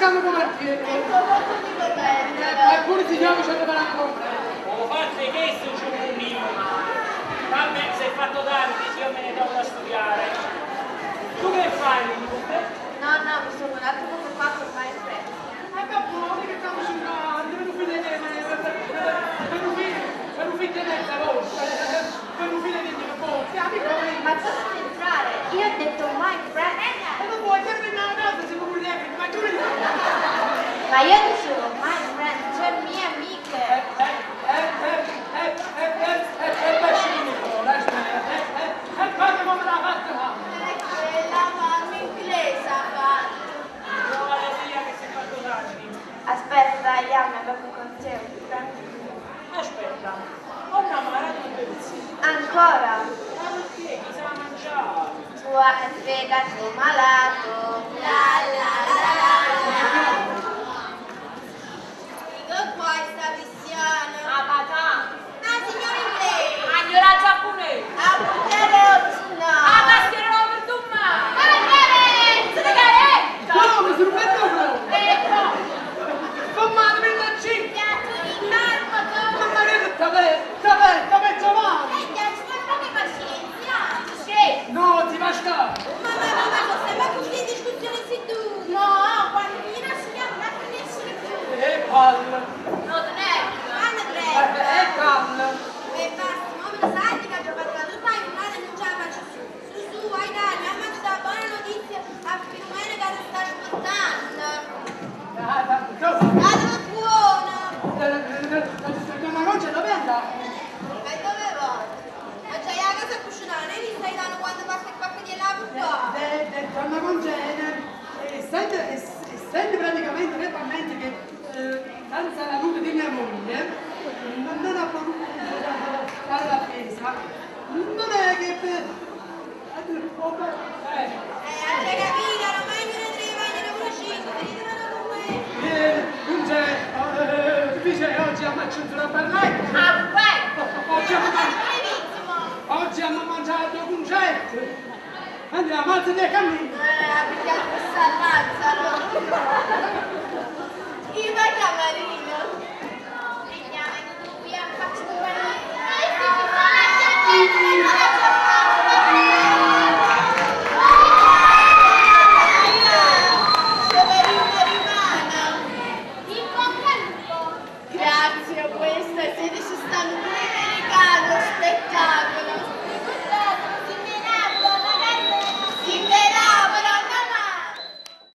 Attaccando come architetto. E come tu dico bene. Eppure si chiama c'è da ancora. Ho fatto che se c'è un mio. Vabbè, se è fatto tardi, io me ne torno a studiare. Tu che fai, Lilliput? No, no, mi sono un attimo occupato ormai in fretta. E va buono che stiamo cercando, per un figlio di per un figlio, per un figlio di mezza volta, per un figlio di volta, amico mio. Ma cosa c'entrare? Io ho detto my friend. E non vuoi terminare la casa se non vuoi ma tu ne Ma io dicevo my friend, cioè mie amiche. E fate come l'ha fatta mamma. È quella mamma inglese ha fatto. No, vado via che si è fatto tardi. Aspetta, dai, Yamma, dopo con te. Aspetta, ho innamorato di pezzi. Ancora? Ma perché? Chi se la mangiava? Tu hai il fegato malato. La la la la la. Dico qua sta cristiana. A patata. Ah, signora inglese. Agnora giapponese. A buttare no. A tastiera no per tu ma. Sigaretta. Come, sono bello proprio. Ecco. Fermate per la C. Piatto di farmaco. Mamma mia, sta bene, sta bene, Giovanni. E ti ci vuole proprio pazienza. Sì. No, ti va a scapare. Mamma, mamma, sono sempre così in discussione seduta. No, quando viene a signora non finisce più. E palle. Non è. Anna E Greg. palle. E basta, ma me lo sai che ho fatto la tutta giornata e non ce la faccio su. Su, su, vai dai, mamma ci dà buona notizia a Filomena che ti sta aspettando. Datelo buono. Donna Concha dove andare? Ma dove vai? Ma c'hai la casa a cucinare, non mi stai dando quando passa il pacco di là qua. Donna Concha, essendo praticamente veramente che senza la luce di mia moglie non ha potuto fare la spesa, non è che per... Eh, hai capito, ormai ne tre, ne pure cinque, venite con me. Dunque, dice oggi abbiamo acceso la parlata. Ah, beh. Oggi abbiamo, oggi abbiamo mangiato concetto. Andiamo, alzati e cammina. Abitiamo questa Lazzaro. Io vai camarino.